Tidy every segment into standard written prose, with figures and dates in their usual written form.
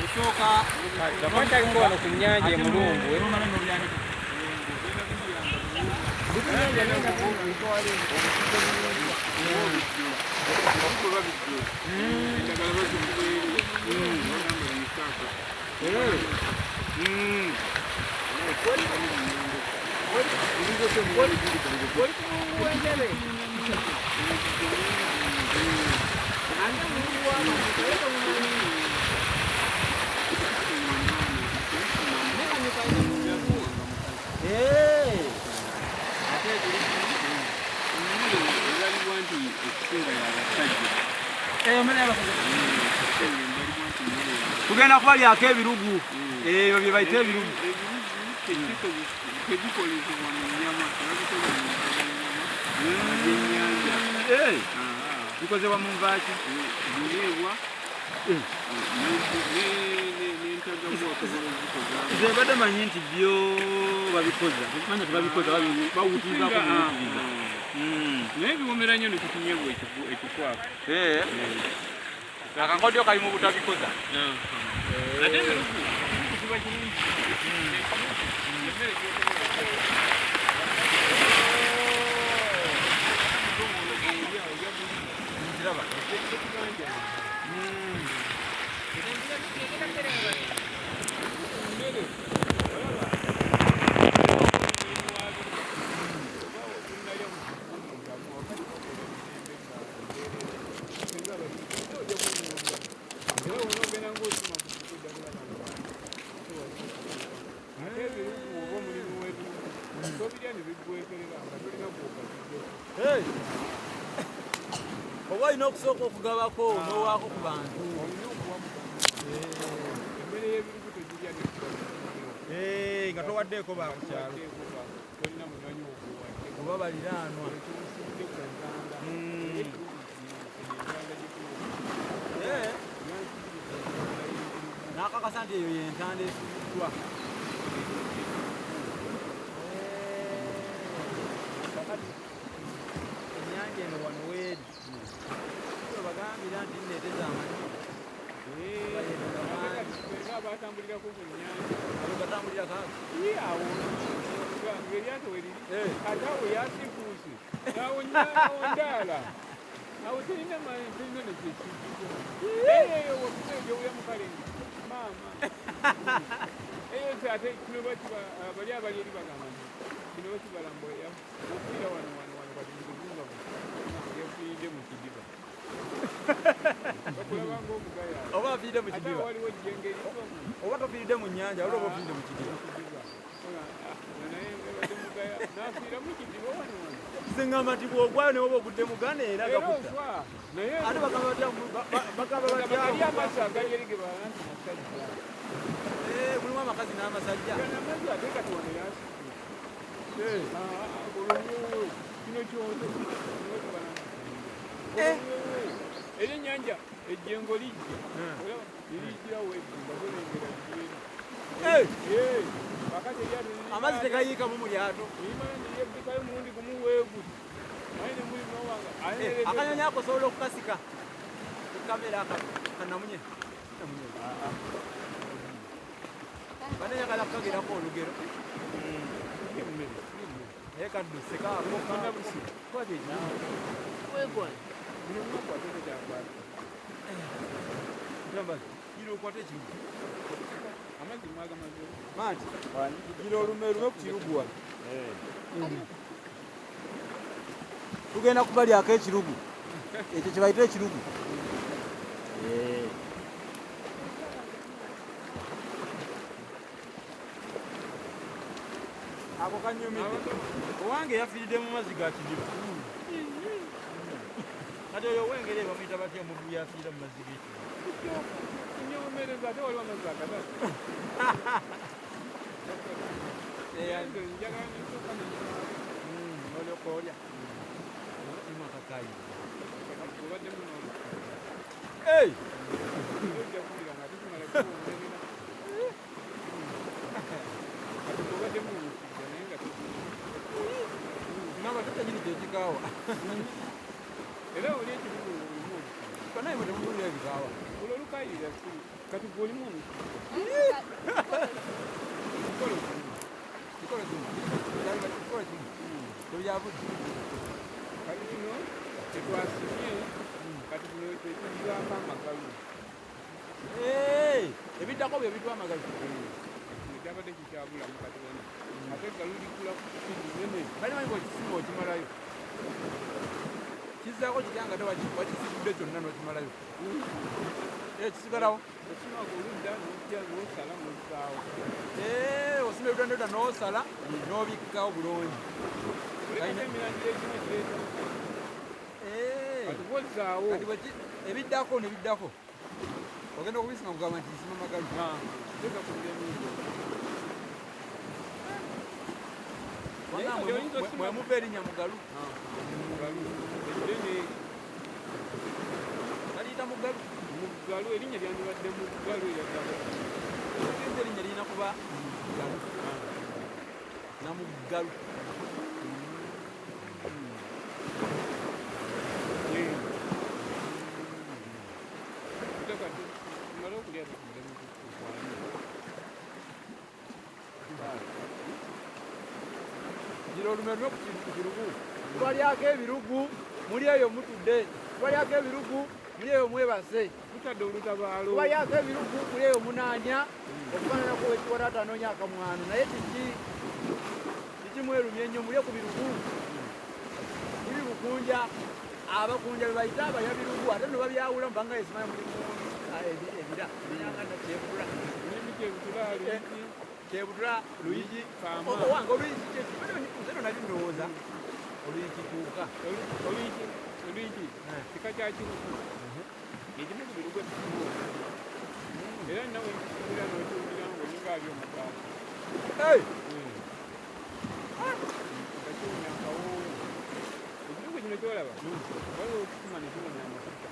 Osooka Bakwatako wano ku nnyanja e Mulungwe. Nomala n'obyanika. Tugenda kubalyako ebirugu ebyo bye bayita ebirugu. Tegikolezebwa mu nyama, tebabikoze mu nyama byennyanja. Bikozebwa mu nvaaki? Binyeebwa n'entagabwa okusobola okuzikoza. Nze mbadde manyi nti byo babikoza, manya tebabikoza, bawutirizaako buwutiriza. Naye biwomera nnyo ne ku kinyeebwa ekikwafu. Akakodyo kali mu butabikoza. Ate ebirugu kiba kirungi, emmere gyosobola. Nkiraba. Oba olina okusooka okugabako n'owaako ku bantu. Emmere y'ebirugu tegirya. Nga towaddeeko bakukyalo Tolina munywanyi wokuwadde oba baliraanwa. Ekiwusudde ku ntanda. Entanda gikuwa. N'akakasa nti eyo y'entanda esuubiddwa. Kakati ennyanja eno wano weeri bagambira nti nneeteza amanyi. Abatambulirako ku nnyanja. Abo batambulira kaago. Awo ng'eryato weriri, ate awo yasiikuuse awo ndaala awo terina terina nekyekijjuko eyo wakusa ejowulya mukalenga maama eyo si ate kino bakiba bali abali eri bagamba nti kino bakibalambo ofiira wano wano wano kati mukigunga yafiiridde mu kidiba, bakulaba ng'omugaya. Oba afiiridde mu Ate kidiba. awo waliwo ejjenga eriva mu Oba tofiiridde mu nnyanja, waliwo oba ofiiridde mu kidiba. Naye babadde mugaya nafiira mu kidiba wano wano. Nze ngamba nti bw'ogwayo ne woba ogudde muganda era Era gakutta. ofa naye. Ate bagamba batya bagamba batya? Ali amazzi agali eri ge balaba nti masajja. Mulimu amakazi n'amasajja. Gano amazzi ate kati wano yasike olwo kino kyoto kino. Era ennyanja ejjengo lijja olaba lirijjirawo eggu nga golengera gyeri. Kakati eryato Amazzi tegayiikamu mu lyato? Limala neyebbikayo mulundi gumu weeguti aye ne muli nowanga. Akanyonyi ako osobola okukasika ku kamera aka kanamunye. Namunye. Bane njagala kukagerako olugero. Naye kadduse kaako. Buli omu akwateko kyakwata. Gira okwate ekirugu. Amazzi mwagamaze. Manti gira olume lume ku kirugu wano. Tugenda kubalyako ekirugu ekyo kye bayita ekirugu. Ako kanyumidde. Owange yafiiridde mu mazzi ga kidiba. Kati oyo owengeri bamuyita batya omuvubi yafiira mu mazzi g'ekidiba? Nyomereza ate waliwo amazzi akatatu. Nze njagala nesooka Olyoka olya imakakayi. Obaddemu n'olufu ojja kuwulira nga tukimala kuwongerera kati obaddemu omusujja naye nga Ngamba tekyanyini kyekikaawa. Era oli ekibugu nga mulimu olusujja. Banaye mwe temuwulira ebikaawa. Olwo olukayirira si Kati gwe olimu omusujja. Kikolo kimu. Kikolo kimu. Kikolo kimu. Tebyavudde. Kati kino tetwasimye, kati kino kyekijjwako amagalu. Ebiddako bye bitwa amagalu. Kino kyabadde kikyabulamu kati wano. Ate eggalu likula ku kiti nene. Bali manyi bw'okisima okimalayo. Kizzaako kitya nga te wakisitudde kyonna n'okimalayo? Kisigalawo. Osima oludda n'ojja n'osala n'ossaawo. Osima ebitondedda n'osala n'obikkawo bulungi. Oleka emirandira egimu egireeta kati bwozzaawo. Kati ebiddako ne biddako. Ogenda okubisima kugamba nti nsima magalu. Teeka ku emirundi. Mwe muva erinnya Mugalu. Mugalu. Eddene. Baliyita Mugalu. Mugalu erinnya lyandibadde Mugalu eryaddala. Erinnya lirina kuba Mugalu. Namugalu. Tumale okulya tutudde mu kukwani. Gira olume ku kirugu. Tubalyako ebirugu, muli eyo mutudde. Tubalyako ebirugu, muli eyo mwebase. Tutadde olutabaalo. Tubalyako ebirugu, muli eyo munaanya. Okufaananako wekiwataata anoonya akamwano. Naye kiki? Kiki mwerumye ennyo mulye ku birugu. Muli bukunja. Abakunja be bayita abalya birugu ate nno babyawula mubanga esimanyi mulimu ebira. Manyanga nakyebutula. Mulimu kyebutula, luyigi. Kyebutula, luyigi. Owange oluyigi nze no nali ndowooza. Oluyigi kituuka. Oluyigi, oluyigi kika kya kirugu. Ekimu ku birugu ebikulu. Era nawe nkikiwulira n'okiwulira ng'olinga ali omugaati. Nga kiwunya akawoowo. Ekirugu kino ky'olaba, waliwo okukima ne kiwunya amafuta.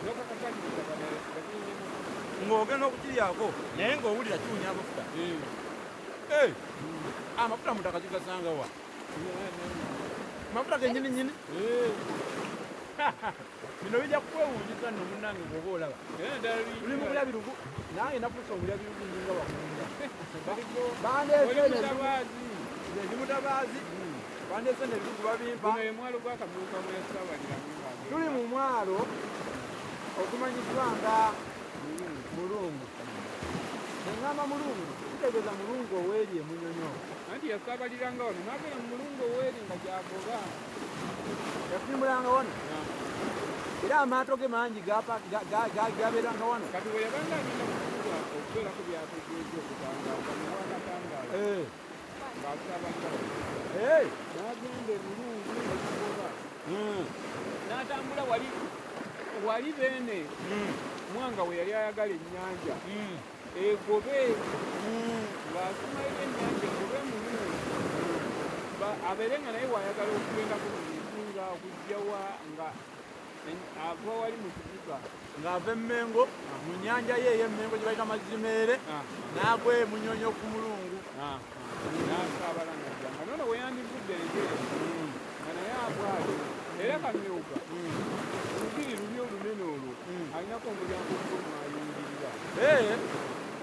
N'okakasa nti ettaka nga kiwunya amafuta. Ng'ogenda okukiryako naye ng'owulira kiwunya amafuta. Amafuta mu ttaka kigasanga wa? Amafuta gennyini nnyini? Bino bijja kukwewuunyisa nno munnange bw'oba olaba. Tuli mu kulya birugu. Nange nafuuse omulya birugu nninga wakunda. Bandeese ndi mutabaazi. Bandeese n'ebirugu babimpa. Guno ye mwalo gwa Kamyuka mwe yasaabaliramu ng'agenda. Tuli mu mwalo ogumanyiddwa nga Mulungu. Eŋŋamba Mulungu kitegeeza Mulungu ow'eri e Munyonyo. Anti yasaabaliranga wano n'abeera mu Mulungu ow'eri nga gy'agoba. Yasimbulanga wano. Era amaato ge mangi gabeeranga wano. Kati bwe yabanga agenda mu kibuga okubeerako by'ategeeza okutangaaza ne wakatangaala ng'asaabalira wano. N'agenda e Mulungu ne kigoba. N'atambula wali wali Beene Mwanga we yali ayagala ennyanja egobe ng'asima eri ennyanja egobe Mulungu abeere nga naye w'ayagala okugendako mu nsi nga okujja wa nga ava wali mu kibuga. Ng'ava e Mmengo mu nnyanja ye ey'e Mmengo gye bayita Mazimeere n'agwa e Munyonyo ku Mulungu. N'asaabala ng'ajja nga n'ono we yandivudde enjeru nga naye abwatyo era Kamyuka olubiri luli olunene olwo alinako omulyango gwe mw'ayingirira.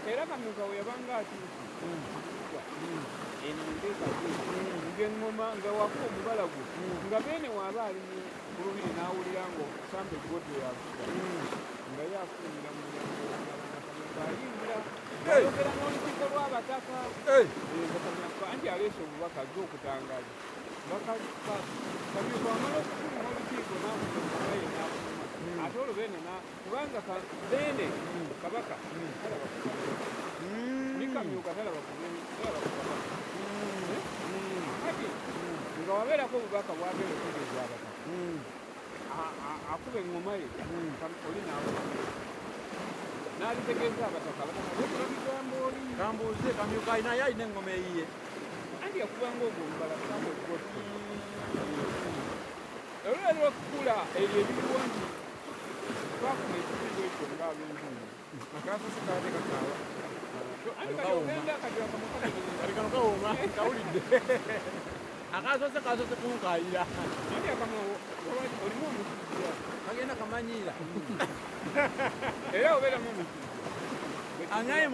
Era Kamyuka we yabanga atuuse mu kibuga eno enteekateeka ng'eŋŋoma nga wakuba omubala gwe nga Beene w'aba ali mu lubiri n'awulira ng'okusamba eggoto yavuga nga ye afulumira mu mulyango nga Kamyuka ayingira ayogera n'olukiiko lw'abataka. Nga Kamyuka anti aleese obubaka azze okutangaaza. Nga Kamyuka wamala okufuluma olukiiko n'akuba eŋŋoma ye n'afuluma. Ate olwo Beene kubanga Beene Kabaka talaba ku Kamyuka. Ni Kamyuka talaba ku Kabaka. Kati nga wabeerako obubaka bw'agenda okutegeeza abataka, akuba eŋŋoma ye oli n'afuluma. N'abitegeeza abataka, abataka beekuba bigambo oli. Kambuuze Kamyuka alina alina eŋŋoma eyiye. Anti yakubanga ogwo omubala samba eggotto. Olulala lw'okukula eryo ebiriwo nti twafuna ekizibu ekyo ng'ab'enjungu. Akasoose kabadde kakaawa. Anti kati ogenda kati akamukategeeza. Kati kano kawooma kawulidde. Akasoose kasoose kunkaayira. Anti akamwa olimu omusujja. Kagenda kamanyiira. Era obeeramu omusujja. Angaye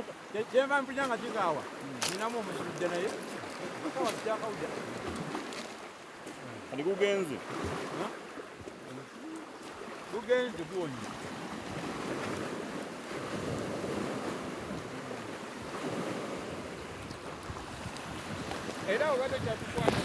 kyenva mpulira nga kikaawa, ninamu omusujja, naye kawa kyakawuja. Kati gugenze. Gugenze, guwonye. Era obadde kyatukwata.